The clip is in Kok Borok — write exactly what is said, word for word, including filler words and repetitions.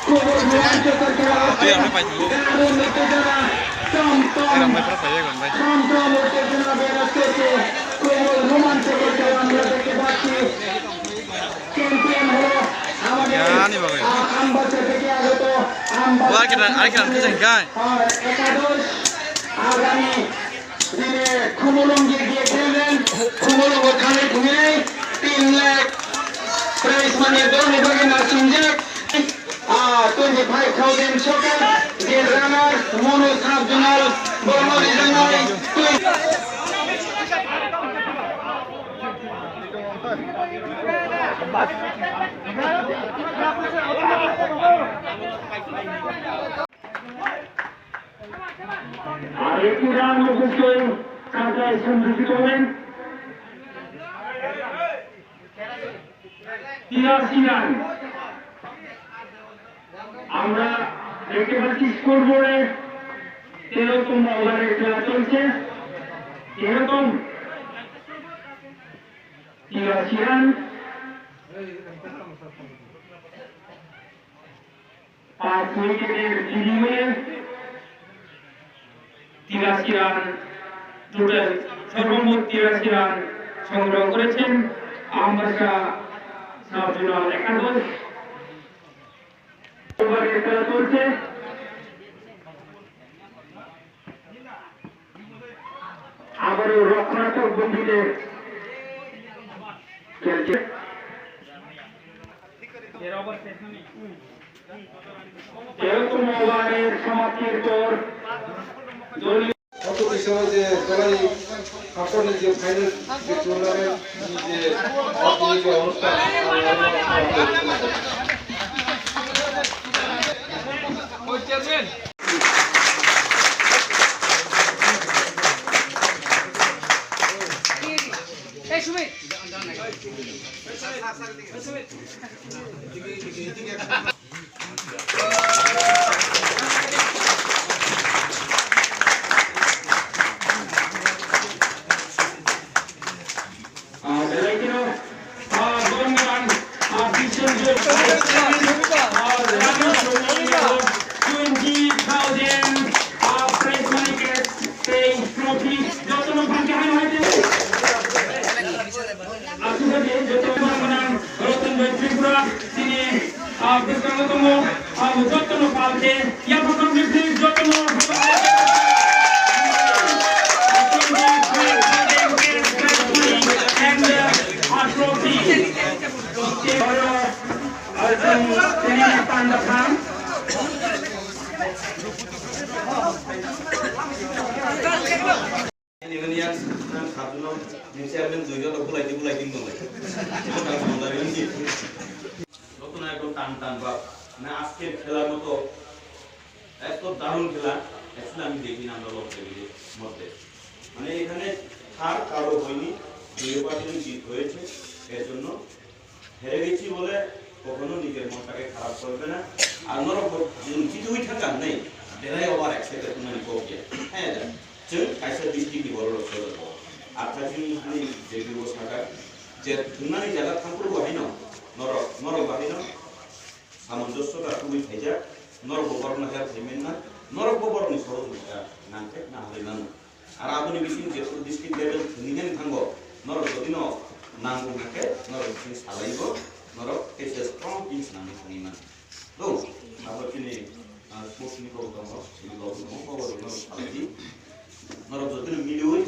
খুবই রোমাঞ্চকর খেলা হচ্ছে। দারুণ উত্তেজনা, চমচম, চমচম উত্তেজনা বিরাজ করছে। খুবই রোমাঞ্চকর খেলা আমরা দেখতে পাচ্ছি। চ্যাম্পিয়ন হলো আমাদের, আহ, আমবাসা থেকে আগত আমবাসা, আর একাদশ। আগামী দিনে খুমুলুং গিয়ে গিয়ে খেলবেন। খুমুলুং ও খালিদ মিলে তিন লাখ প্রাইজ মানি দল বিভাগে নাসিম শেখ, আহ, twenty five thousand সকাল যে রানার মনোজ সাব জোনাল বর্মা রিজনাল। আর একটি রান অবশ্যই কাটায় সন্তুষ্ট করলেন। তিরাশি রান। আমরা দেখতে পাচ্ছি স্কোরবোর্ডে তেরোতম ওভারের খেলা চলছে। তেরোতম, তিরাশি রান। পাঁচ উইকেটের বিনিময়ে তিরাশি রান, টোটাল সর্বমোট তিরাশি রান সংগ্রহ করেছেন আমবাসা সাব জোনাল একাদশ। ওভারের খেলা চলছে। আবারও রক্ষণাত্মক ভঙ্গিতে খেলছে। তেরোতম ওভারের সমাপ্তির পর দলীয় গত বিশ্বকাপে যে দলাই হাফটনের যে ফাইনাল যে টুর্নামেন্ট যে যে অনুষ্ঠান Aswk khe joto manang Ratan Bhai Tripura, tini, ah, bwskango tongo, ah, jotono palke, yapha complete, please, jotono. And, uh, a trophy. Tini panda thang. Union Union Sabjuno ni chairman duijon rok bulai di bulai di bulai. Joto na ekdom tan tan bab. মানে আজকের খেলার মতো এত দারুণ খেলা actually আমি দেখি না আমরা লোক মধ্যে। মানে এখানে হার কারো হয়নি, দুই পার্টিরই জিত হয়েছে। এর জন্য হেরে গেছি বলে কখনো নিজের মনটাকে খারাপ করবে না। আর নরক জিতui thangkha nei, derai obar accept tunani kokya. Hei da, chwng kaisa district ni borok rok sodo ko. Ar thajin ani jegwi bo saka, je thwngnani jaga thangphuru bo haino, norok, norok bo haino, samanjosyo ta tubui khaijak, norok bo borokno help khaimani na, norok bo borokni sohojogita nangkhe naharwi mano. Ar aboni bising je district level thwngwi nani thango, norok jodi no nango hwnkhe norok bising salaibo, norok kaisa strong team swnamwi thangwi mano. Do, abo chini, ah, sports ni kok tongo, chini kok tongo, kok tongo, salai di. Norok jodi no miliwi